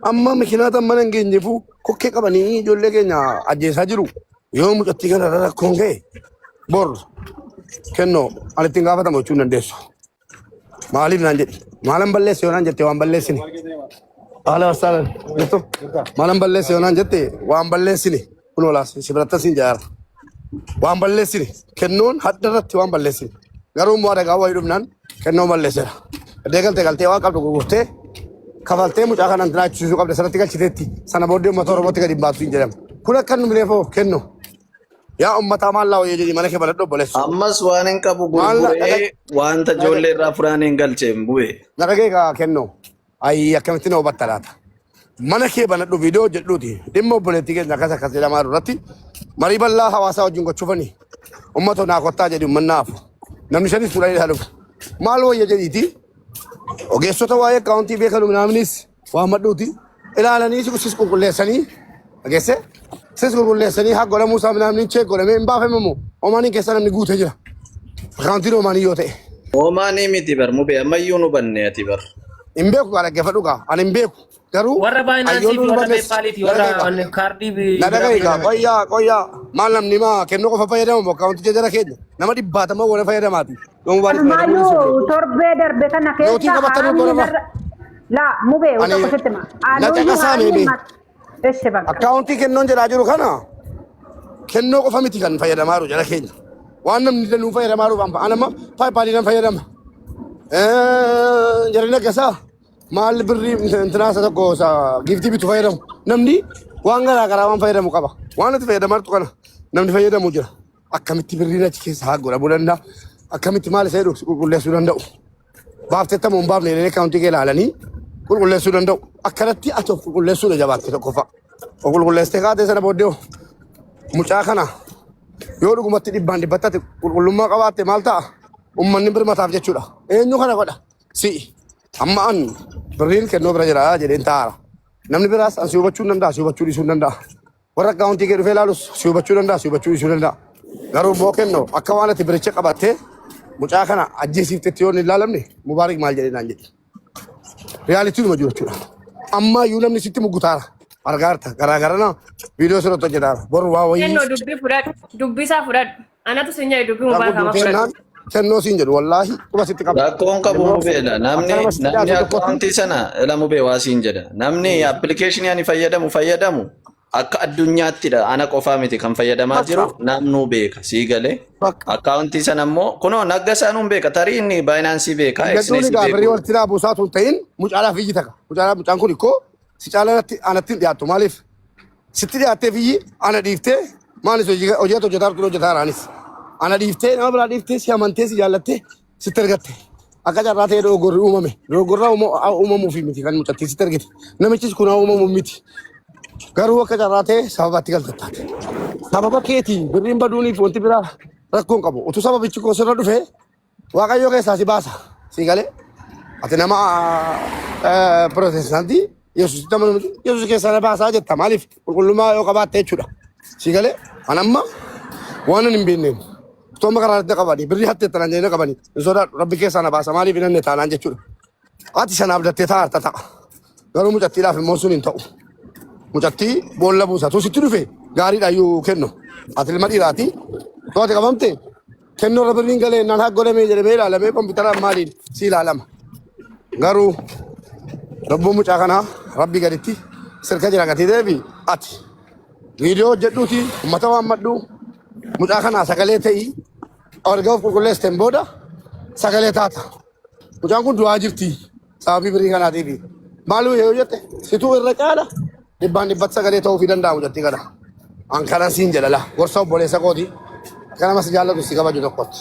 Amma mikinaata mana hin geenyeefuu kokkee qabanii ijoollee keenya ajjeesaa jiru. Yoo mucattii kana irra rakkoon ga'e bor kennoo ani ittiin gaafatamu jechuu hin dandeessu. Maaliif naan jedhi? Maalan balleesse yoo naan jette waan balleessine. Haala wassaalan. Jirtu? Maalan balleesse yoo naan jette waan balleessine. Kun olaas si biratti siin jaara. Waan balleessine. Kennoon hadda irratti waan balleessine. Garuu immoo adagaa wayii dhufnaan kennoon balleesseera. Gaddee galtee galtee waan qabdu gurgurtee kafaltee mucaa kana jiraachisuu qabda sanatti galchiteetti sana booddee uummata Oromootti gadi hin baatu hin jedhamu. Kun akka nu mileefoo kennu. Yaa uummataa maal laa wayii jedhi mana kee banadhu obboleessu.
Ammas waan hin qabu
Maal
gurguree wanta ijoollee irraa furaan hin galcheen bu'e.
Na dhagee kaa kennu. Ayi akkamitti na hubatta laata? Mana kee banadhu viidiyoo hojjedhuuti. Dhimma obboleettii keenya akkas akkas jedhamaa jiru irratti marii bal'aa hawaasaa wajjin gochuufani. Uummata naa kottaa jedhi uummanni naafu. Namni shanis fuudhanii isaa dhufu. Maal wayya jedhiiti. Ogeessota waa'ee akkaawuntii beekan naamnis waan madhuuti. Ilaalanii sis qulqulleessanii dhageesse sis qulqulleessanii haa godhamuu isaa naamni check godhamee hin baafamamu. Omaaniin keessa namni guutee jira. Akkaawuntiin omaanii yoo ta'e.
Oomaanii miti bar mubee ammayyuu nu banne ati bar.
Hin beeku kaa dhaggeeffadhu kaa ani hin beeku. Garuu
Warra Binance
hayyoonni
fi
nu
warra
balleessu.
PayPaliiti
Na
warra
dhaga'i kaa.
kaardii
Na
biraa
dhaga'i kaa
fayyadaman.
qoyyaa qoyyaa maal namni maa kennuu qofa fayyadamu akkaawuntii jara keenya nama dhibbaatama wala fayyadamaati. Yoo mobaayilii fayyadamuu dhiisuu
Kanumaayyuu torbee darbe kana
Nootii
keessa
qabatanii
haamni
tola
narra laa mubee
Ani
tokko sitti hima.
na
Anuyyuu
caqasaa
haamni
meemee.
Eshi bakka.
Akkaawuntii kennoon jedhaa jiru kana kennoo qofa miti kan fayyadamaa jiru jara keenya. Waan namni danuu fayyadamaa jiru an amma PayPalii nan fayyadama. Jarri naggasaa maal birrii intinaa isa tokko isa giiftii bitu fayyadamu. Namni waan garaa garaa waan fayyadamu qaba. Waan itti fayyadamaa jirtu kana namni fayyadamu jira. Akkamitti birriin achi keessa haa godhamuu danda'a? Akkamitti maal isa jedhu qulqulleessuu danda'u? Baafteetta moo hin baafne jedhanii akkaawuntii kee ilaalanii qulqulleessuu danda'u. Akkanatti ati of qulqulleessuudha jabaatte tokkoffaa. Of qulqulleessitee kaatee sana booddee hoo mucaa kana yoo dhugumatti dhibbaan dhibbatti ati qulqullummaa qabaatte maal ta'a? Uummanni birmataaf jechuudha. Eenyu kana godha? Si'i. Amma an birriin kennoo bira jira jedheen taa'aara. Namni biraas an si hubachuu hin danda'a, si hubachuu dhiisuu hin danda'a. Warra akkaawuntii kee dhufee ilaalus si hubachuu danda'a, si hubachuu dhiisuu danda'a. Garuu immoo kennu akka waan ati biricha qabattee mucaa kana ajjeesiiftetti yoo hin ilaalamne Mubaarik maal jedhee naan jedhi. Realitydhuma jiru jechuudha. Ammaa iyyuu namni sitti muggutaara. Argaarta garaagarana viidiyoo sirratti hojjetaara. Boru waa wayii
Kennoo dubbii fudhadhu. Dubbii isaa fudhadhu. Anatu sin jedhe dubbii
Mucaan
Mubaarak
kun
amma
kennaan
fudhadhu.
kennoo siin jedhu wallaahi quba sitti qaba.
Rakkoon qabu
Kennoo
mubeedha.
akka
Namni
nama sitti
namni
dhiyaatu tokkotti
akkaawuntii sana ila mubee waa siin jedha. Namni appilikeeshinii ani fayyadamu fayyadamu akka addunyaаттidha. Ana qofaa miti kan fayyadamaa jiru
bakka
namnuu beeka. Sii galee
bakka.
akkaawuntii sana immoo kunoo nagga isaanuun beeka. Tarii inni Binance beeka,
Gadduun
Exness
egaa birrii
beeku.
walitti naa buusaa tun ta'in mucaadhaaf iyyi taka. Mucaadhaaf mucaan kun ikkoo si caalaa anatti hin dhiyaattu maaliif sitti dhiyaattee fiyyi ana dhiiftee maalis hojii hojii hojjetaa jirtu hojjetaa jiraanis ana dhiiftee nama biraa dhiiftee si amantee si jaallattee sitti ergatte akka carraa ta'ee dogoggorri uumame dogoggorraa uumamuufi miti kan mucattii sitti ergite namichis kun uumamuuf miti garuu akka carraa ta'e sababatti galtattaate sababa keetiin birriin baduuniif wanti biraa rakkoon qabu utuu sababichi koo sirra dhufee Waaqayyo keessaa si baasa. Si galee. Ati nama pirootestaantii Yesuusitti amanu miti. Yesuus keessaa na baasaa jetta. Maaliif qulqullummaa yoo qabaatte jechuudha. Si galee. An amma waan ani hin beekneen. Utuu amma karaa irratti na qabanii birrii hatte tanaan jedhanii na qabanii. Hin sodaadhu. Rabbi keessaa na baasa. Maaliif hin hanne taanaan jechuudha. Ati sanaaf dattee taa'arta ta'a. Garuu mucattiidhaaf immoo sun hin ta'u. Mucattii boolla buusa. Tu sitti dhufe gaariidha iyyuu kennu. Ati ilma dhiiraati. Tu ati qabamte kennuu irra birriin galee naan haa godhamee jedhamee ilaalamee kompiitaraan maaliin si ilaalama. Garuu lubbuun mucaa kanaa rabbii gaditti sirka jira gatii deebi ati viidiyoo hojjedhuuti uummata waammadhu mucaa kanaa sagalee ta'ii erga of qulqulleessiteen booda sagalee taata. Mucaan kun du'aa jirti sababii birrii kanaatiif. Maal yoo jette situu irra caala dhibbaan dhibbatti sagalee ta'uufii danda'a mucattii kana. An kanan siin jedha la gorsa obboleessa kooti akka nama si jaallatu si kabaju tokkotti.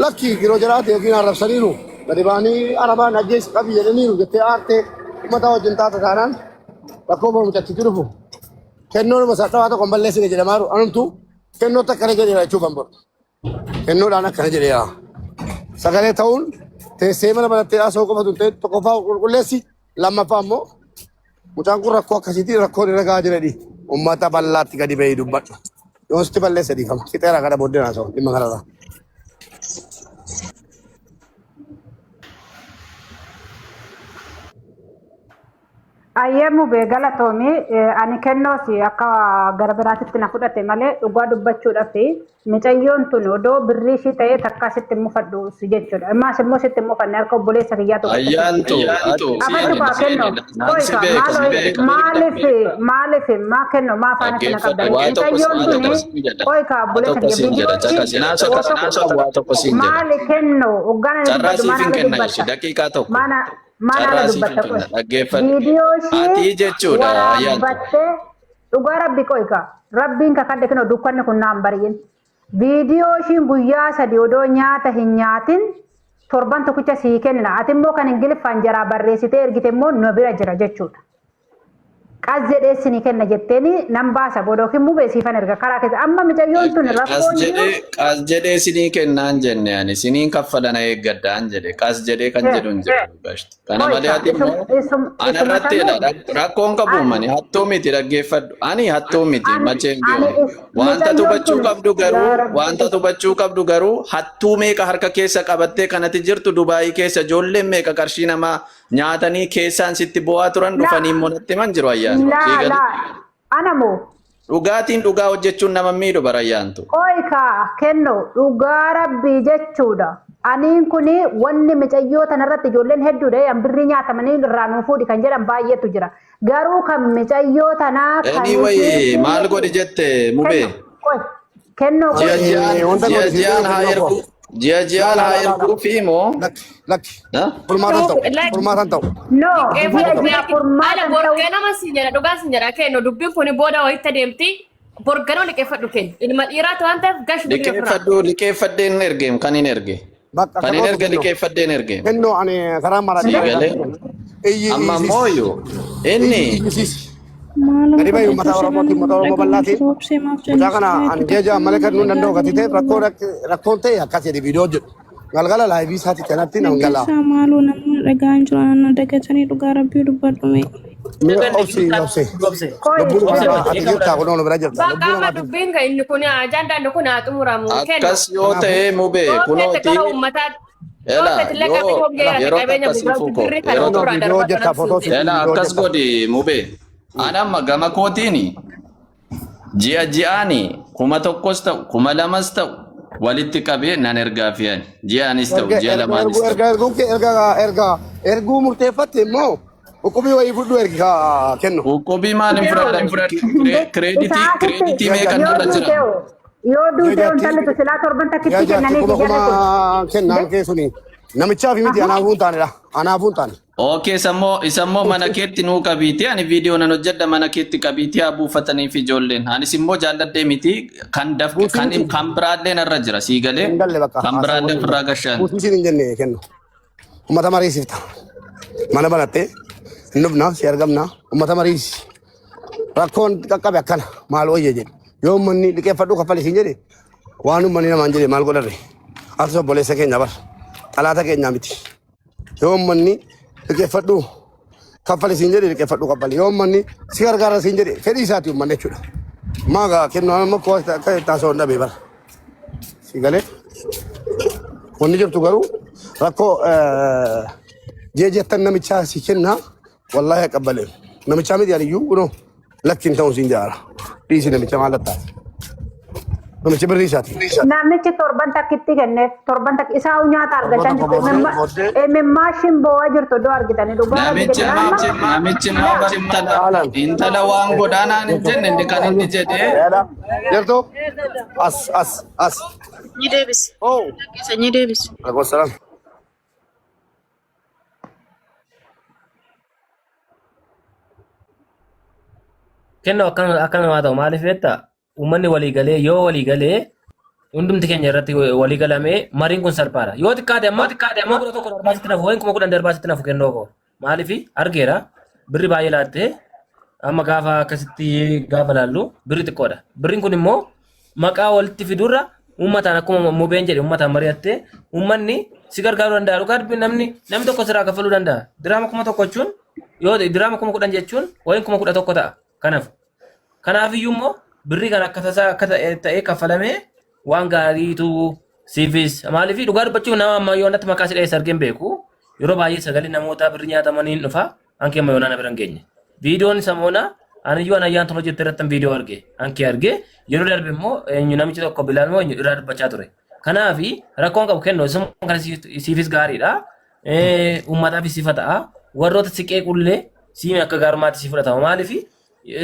Lakki yeroo jiraate yookiin arrabsaniiru gadi ba'anii arabaan ajjeesi qabi jedhaniiru jettee aartee uummata wajjin taata taanaan rakkoo boru mucattiitti dhufu. Kennoonuma sadhawaa tokko hin balleessine jedhamaa jiru anumtu kennootti akkana jedheera jechuuf an boru. Kennoodhaan akkana jedheera. Sagalee ta'uun teessee mana banattee haasa'uu qofatu hin ta'in tokkoffaa qulqulleessi lammaffaa immoo mucaan kun rakkoo akkasiitiin rakkoon irra gahaa jira jedhi uummata bal'aatti gadi ba'ii dubbadhu. Yoo sitti balleesse dhiifama. Fixeera kana booddee haasa'u dhimma kanarraa.
Ayyee mubee galatoomi ani kennoosi akka gara biraatitti na fudhate malee dhugaa dubbachuudhaaf micayyoon tun odoo birrii ishii ta'ee takkaa sitti hin mufadhu si jechuudha. Ammaas immoo sitti hin mufanne harka obboleessa kiyyaa tokko
Ayyaantu ati
Afadhu kaa kenno
nan si
qoyka
beeka si
maaloo
beeka.
maaliif maaliif maa kenno maa faana sana
Dhaggeeffadhu
qabda
waa tokko
micayyoon
waa
tuni
tokko siin jedha.
qoyka
Waa
obboleessa
tokko
kiyya
siin jedha.
viidiyoo
Caqasi
ishii
naasoo naasoo waa tokko siin jedha.
maali kenno hoggaan ani
Carraa
dubbadhu
siif
maal
hin
haala
kenna ishee
dubbatta
daqiiqaa tokko.
mana maal haala
Carraa siif hin
dubbatta qoy
kenna dhaggeeffadhu.
viidiyoo ishii
Ati jechuudha ayyaantu.
waraabbattee dhugaa rabbi qoyka rabbiin kakadhe kinoo dukkanni kun naan bari'in viidiyoo ishiin guyyaa sadi odoo nyaata hin nyaatin torban tokkicha sii kennina ati immoo kan ingiliffaan jaraa barreessitee ergite immoo nu bira jira jechuudha. Qas jedhee sinii kenna jetteeni nan baasa booda yookiin mubee siifan erga karaa keessa amma micayyoon tun
Qas
rakkoon jiru
jedhee qas jedhee sinii kennaan jenne ani siniin kaffalana eeggaddaan jedhe qas jedhee kan jedhu hin jiru gashti. Kana malee
qoyka
ati immoo
isuma
ana irratti
sanuu
rakkoon qabu
ani
mani hattuu miti dhaggeeffadhu ani hattuu miti
ani
macheen
ani
biyoon. Wanta
micayyoon
hubachuu
tun
qabdu
yaa
garuu
rabbi
wanta hubachuu qabdu garuu hattuu meeqa harka keessa qabattee kanatti jirtu Dubaayii keessa ijoolleen meeqa qarshii namaa nyaatanii keessaan sitti bu'aa turan
la
dhufanii immoo natti himan jiru ayyaantu.
la
Sii galee.
la ana moo
Dhugaatiin dhugaa hojjechuun nama miidhu bara ayyaantu.
Qoyka kenno dhugaa rabbii jechuudha. Aniin kuni wanni micayyoo tanarratti ijoolleen hedduudha yan birrii nyaatamanii irraa nuu fuudhi kan jedhan baay'eetu jira. Garuu kan micayyoo tanaa kan
Anyway,
ishii
maal godhi jette mubee?
kenno qoy kenno
Ji'a
qoy
ji'aan
Wanta
ji'a
godhi
ji'aan haa
kennoo koo.
ergu ji'a
Laa
ji'aan
laa
haa
laa laa
erguu fi moo
lakki lakki
Ha?
furmaatan ta'u
Like
furmaatan ta'u.
no ji'a
liqeeffadhu
ji'a
ala
furmaatan ta'u
borganama siin jedha dhugaa siin jedha kennu dubbiin kun booda wayitti deemti borganoo liqeeffadhu kennu ilma dhiiraatu waan ta'eef gash birrii ofirraa.
Liqeeffadhu liqeeffadheen ergeem kan hin erge.
Bakka
Kan hin
akka
erge
gootu kennoo.
liqeeffadheen ergeem.
Kennoo ani karaa maraa
Sii galee
Iyyi
amma
iyyisiisi.
ammoo iyyuu inni
Iyyi iyyisiisi.
Maaloo
Gadi bahi
kadhachuu
uummata
sirra
Oromootiin uummata
nama
Oromoo
dhagahan
bal'aatiin.
jiru obsee maaf
Mucaa kana
callistee
ani
itti
jeja malee
dubbattee
kennuu hin danda'u
dhugaa
gatii ta'eef
rabbii
rakkoo rakkoon ta'e akkas jedhe viidiyoo jedhu. Galgala laayivii isaati kanatti nan galaa.
Dhaggeessaa maaloo namni dhagaan jiru ana dagatanii dhugaa rabbii dubbadhu mee.
Mee
Daganne
obsi obsi.
obse.
qoy
Lubbuun
Obse
namaa ati
daqiiqa
jirtaa
fudhadhu.
kunoo nu bira jirta.
Bakka
Lubbuu
amma
namaatiif.
dubbiin kan inni kun ajandaan inni kun haa xumuramu kennu.
akkas yoo
Kanaafuu
ta'e mubee
Yoo fete
kunooti
gara uummataatti yoo
ela
fete illee qabeenya
yoo
hojjeerate
yeroo
qabeenya
takka siifuu
birrii
koo
birrii kana
yeroo
kennoo
ofirraa
tokko
viidiyoo
darbadhu
hojjetta
natti
footoo
siin
sitti
ela
viidiyoo
akkas
hojjetta.
godhi mubee. Ani amma gama kootiini ji'a ji'aani 1000s ta'u 2000s ta'u walitti qabee nan ergaa fi ani ji'aanis ta'u
Erga
ji'a
erga
lamaanis
erguu
ta'u.
erga erguu kee erga erga erguu murteeffatte immoo uqubii wayii fudhu ergi kaa kennu.
Uqubii maal hin fudhadhan kireeditii
Isaatitti
kireeditii
Ji'a
meeqan
yoo
narra
jaatti
jira?
duute hoo yoo
ji'a
duute
jaatti
intalli tu silaa torban
ji'a
takkitti
jaatti
kennanii
kuma
fi jarri
kuma
kun.
kennaan kee suni namichaaf miti anaafuu hin taanedha anaafuu hin taane.
Okay, isammoo mana keetti nuu qabiiti. Ani viidiyoo nan hojjedha mana keetti qabiiti haa buufataniif ijoolleen. Anis immoo jaalladhee miti kan dafqe
Buusii
kan
miti
kan biraallee narra jira sii galee
hin galle bakka
kan
haasaa
biraallee
waliin
ofirraa gashaan.
buusii siin hin jenne kennu. Uummata mariisifta mana banattee hin dhufna si argamna uummata mariisi. Rakkoon qaqqabe akkana maal wayya jedhe yoo uummanni liqeeffadhu kaffali siin jedhe waan uummanni namaan jedhe maal godharre atis obboleessa keenya bar xalaata keenyaa miti yoo uummanni liqeeffadhu kaffali siin jedhe liqeeffadhu kaffali yoo uummanni si gargaara siin jedhe fedhii isaati uummanni jechuudha. Maa gaa kennu amma koo akka taasoo hin dhabe bara si galee wanni jirtu garuu rakkoo jeejettan namichaa si kennaa wallaahi aqabbalee namichaa miti ani iyyuu kunoo lakki hin ta'u siin jaara dhiisi namicha maal lattaati namichi birrii isaati.
Namichi torban takkitti kenneef torban takki isaa nyaata
Torba
argachaa
tokko
jirtu.
booddee booddee
Mimmaashin boo'aa jirtu iddoo argitanii dhugaa rabbi
Namichi
jedhe amma
namichi immoo bar intala
haalaan
intala waan godhaanaan hin jenne inni kan inni jedhee
jirtu as as as
Ni deebisi.
oh
Sanyii deebisi.
alaikum salaam.
Kennu akkana akkana haa ta'u maaliif beektaa uummanni walii galee yoo walii galee hundumti keenya irratti walii galamee mariin kun salphaadha. Yoo xiqqaate amma 11,000 darbaa sitti nafu yookiin 10,000 darbaa sitti nafu kennoo koo maaliif argeera birri baay'ee laattee amma gaafa akkasitti gaafa laallu birri xiqqoodha. Birriin kun immoo maqaa walitti fidurra uummataan akkuma mubeen jedhe uummataan mari'attee uummanni Si gargaaruu danda'a. Dhugaa dubbiin namni namni tokko sirraa kaffaluu danda'a. Diraama 1000 jechuun yoo diraama 10,000 jechuun wayiin 11,000 ta'a. Kanaaf kanaaf iyyuu immoo birrii kan akka tasaa akka ta'e ta'ee kaffalamee waan gaariitu siifis maaliif dhugaa dubbachuuf nama amma yoonatti maqaa si dheessa argeen beeku yeroo baay'ee sagalee namootaa birrii nyaatamaniin dhufa Anki amma yoonaa na bira hin geenye. Viidiyoon samoona aniyyuu an ayyaan tola jette irratti viidiyoo arge. Anki arge yeroo darbe immoo eenyu namichi tokko bilaal moo eenyu irraa dubbachaa ture. Kanaaf rakkoon qabu kennu isuma kana siifis gaariidha. Uummataafis sifa ta'a. Warroota si qeequllee siimi akka gaarummaatti si fudhatama. Maaliif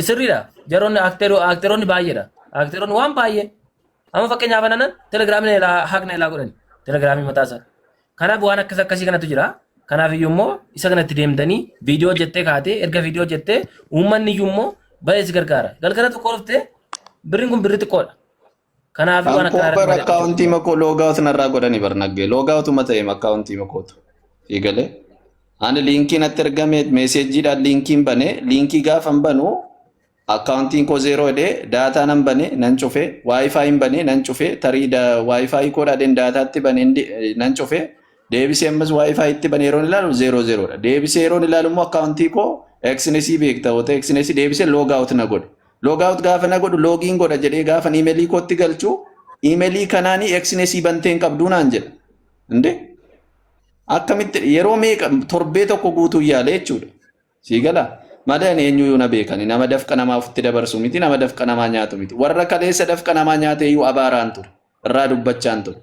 sirriidha. Jaroonni akteroonni baay'eedha. Akteroonni waan baay'ee. Amma fakkeenyaaf ananan telegiraamii haqna ilaa godhani. Telegiraamii mataa isaa. Kanaaf waan akkas akkasii kanatu jira. Kanaaf iyyuu immoo isa kanatti deemtanii viidiyoo hojjettee kaatee erga viidiyoo hojjettee uummanni iyyuu immoo baay'ee si gargaara. Galgala tokko dhuftee birriin kun birrii xiqqoodha. Kanaaf waan
Kan koo
akkanaa irratti
bar
mari'achuu
akkaawuntii makoo loogaawut narraa godhani bar naggee loogaawutuma ta'e akkaawuntii makootu. Sii galee. Ani liinkii natti ergame meeseejiidhaan liinkiin bane liinkii gaafan banu Akkaawuntiin koo zeeroo jedhee daataa nan bane nan cufe, waayifaayin bane nan cufe, tarii waayifaayi koo dhaadheen daataatti bane nan cufe, deebisee ammas waayifaayitti bane yeroon ilaalu zeeroo zeeroodha. Deebisee yeroon ilaalu immoo akkaawuntii koo Exnessii beekta yoo ta'e Exnessii deebisee log out na godhe. Log out gaafa na godhu loogiin godha jedhee gaafa iimeelii kootti galchu iimeelii kanaanii Exnessii bantee hin qabduu naan jedha. Inde akkamitti yeroo meeqa torbee tokko guutuu yaale jechuudha. Sii galaa? Malee ani eenyuyyuu na beekani. Nama dafqa namaa ofitti dabarsu miti, nama dafqa namaa nyaatu miti. Warra kaleessa dafqa namaa nyaate iyyuu abaaraan ture. Irraa dubbachaan ture.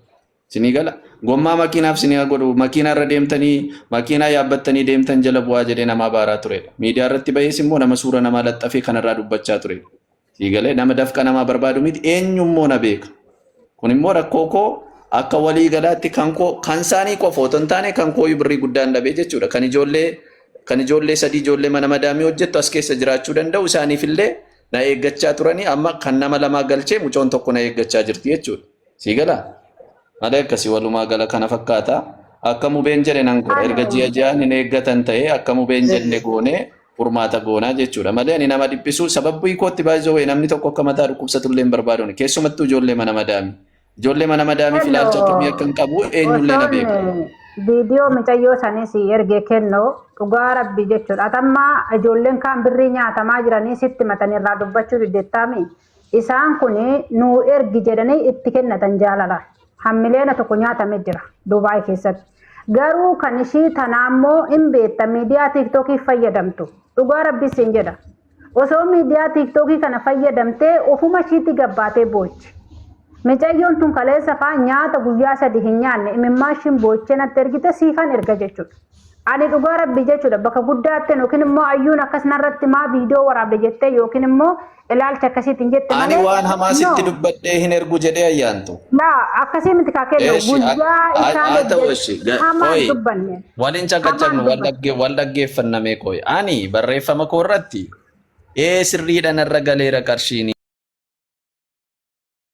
Sinii gala? Gommaa makiinaaf sinii haa godhu. Makiinaa irra deemtanii, makiinaa yaabbattanii deemtan jala bu'aa jedhee nama abaaraa turedha. Miidiyaa irratti bahees immoo nama suura namaa laxxafee kanarraa dubbachaa turedha. Sii galee nama dafqa namaa barbaadu miti eenyu immoo na beeka. Kun immoo rakkoo koo akka walii galaatti kan koo kan isaanii qofa otoo hin taane kan kooyyuu birrii guddaan dhabee jechuudha. Kan ijoollee kan ijoollee sadii ijoollee mana madaamii hojjettu as keessa jiraachuu danda'u isaaniif illee na eeggachaa turanii amma kan nama lamaa galchee mucoon tokko na eeggachaa jirti jechuudha. Sii galaa? Malee akkasii walumaa gala kana fakkaata. Akka mubeen jedhe nan godha. Erga ji'a ji'aan hin eeggatan ta'ee akka mubeen jenne goonee furmaata goonaa jechuudha. Malee ani nama dhiphisuu sababbii kootti baay'isoo wayii namni tokko akka mataa dhukkubsatu illee hin barbaadu. Keessumattuu ijoollee mana madaamii. Ijoollee mana madaamiif ilaalcha akkamii akka hin qabu eenyullee na beeka.
Osoon viidiyoo micayyoo sanii si ergee kennoo dhugaa rabbi jechuudha. Atamma ijoolleen kaan birrii nyaatamaa jiranii sitti matanii irraa dubbachuu diddeettaami. Isaan kun nuu ergi jedhanii itti kennatan jaalala. Hammileena tokko nyaatame jira Dubaay keessatti. Garuu kan ishii tanaa immoo hin beekta miidiyaa tiiktookii fayyadamtu. Dhugaa rabbi siin jedha. Osoo miidiyaa tiiktookii kana fayyadamtee ofuma ishiitti gabbaatee boochi. Micayyoon tun kaleessa faa nyaata guyyaa sadi hin nyaanne imimmaan ishiin boochee natti ergite siifan erga jechuudha. Ani dhugaa rabbii jechuudha bakka guddaatti yookiin immoo ayyuun akkas narratti maa viidiyoo waraabde jettee yookiin immoo ilaalcha akkasiitiin jette
Ani
malee
waan hamaa sitti
no
dubbadhee hin ergu jedhee ayyaantu.
laa akkasii miti kaa kennu
Eshi,
guyyaa isaan
haa ta'u
hojjetan
eshi.
hamaan
Qoyi,
dubbanne
waliin
hamaan
caqacaqnu, wal
dubbanne.
dhagge wal dhaggeeffannamee qoyi. Ani barreeffama koo irratti ee sirriidha narra galeera qarshiini.